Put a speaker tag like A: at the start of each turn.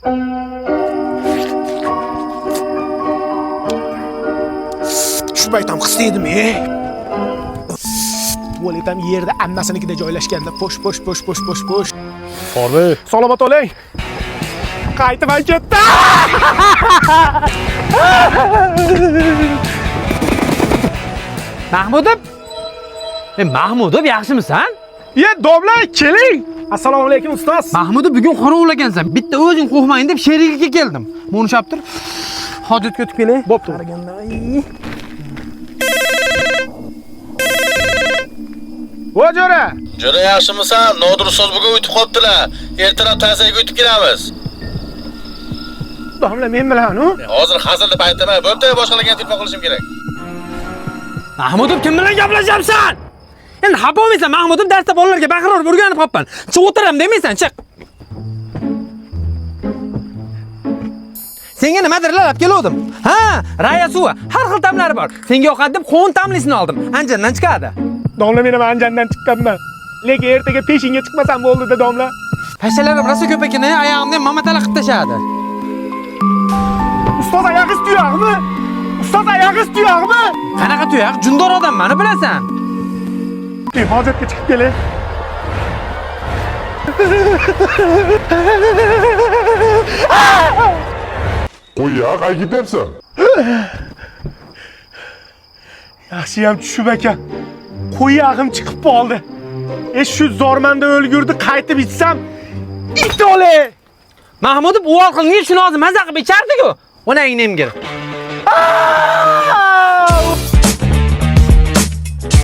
A: Shu payt ham his edim, e. Tualet ham yerda ammasinikida joylashganda. Posh posh posh posh posh posh.
B: Qorli.
A: Salomat oling. Qaytib ham ketdi.
C: Mahmudov? Mahmudov, yaxshimisan?
A: Ye, domla, keling. Assalomu alaykum ustoz.
C: Mahmudov, bugun qorovul ekansan. Bitta o'zing qo'rqmagin deb sherigga keldim. Buni ushlab tur. Hojatga o'tib kelay.
A: Bo'pti. Vo jo'ra.
D: Jo'ra yaxshimisan? Nodir ustoz bugun o'tib qolibdilar. Ertalab tazaga o'tib kelamiz.
A: Domla men bilan u.
D: Hozir hazilni paytimi? Bo'pti, boshqalarga ham telefon qilishim kerak.
C: Mahmudov, kim bilan gaplashyapsan? Endi xafa bo'lmaysan, Mahmudov, darsda bolalarga baqirib o'rganib qolibman. Chiq o'tiram demaysan, chiq. Senga nimadirlar olib keluvdim. Ha, raya suvi, har xil ta'mlari bor. Senga yoqadi deb qo'n ta'mlisini oldim. Anjandan chiqadi.
A: Domla men ham Anjandan chiqqanman. Lekin ertaga peshinga chiqmasam bo'ldi-da domla.
C: Pashalarim rosa ko'p ekan, oyog'imni ham mamatala qilib tashladi.
A: Ustoz oyog'ingiz tuyog'mi? Ustoz oyog'ingiz tuyog'mi?
C: Qanaqa tuyoq? Jundor odam mani bilasan.
A: Hojatga chiqib kelay.
B: Qo'y ya, qayerga ketyapsan?
A: Yaxshiyam tushib ekan. Qo'yag'im chiqib qoldi. E shu zormanda o'lgurdi, qaytib ichsam it o'le.
C: Mahmudov uvol qilingan shuni hozir maza qilib ichardi-ku. Onangni emgir.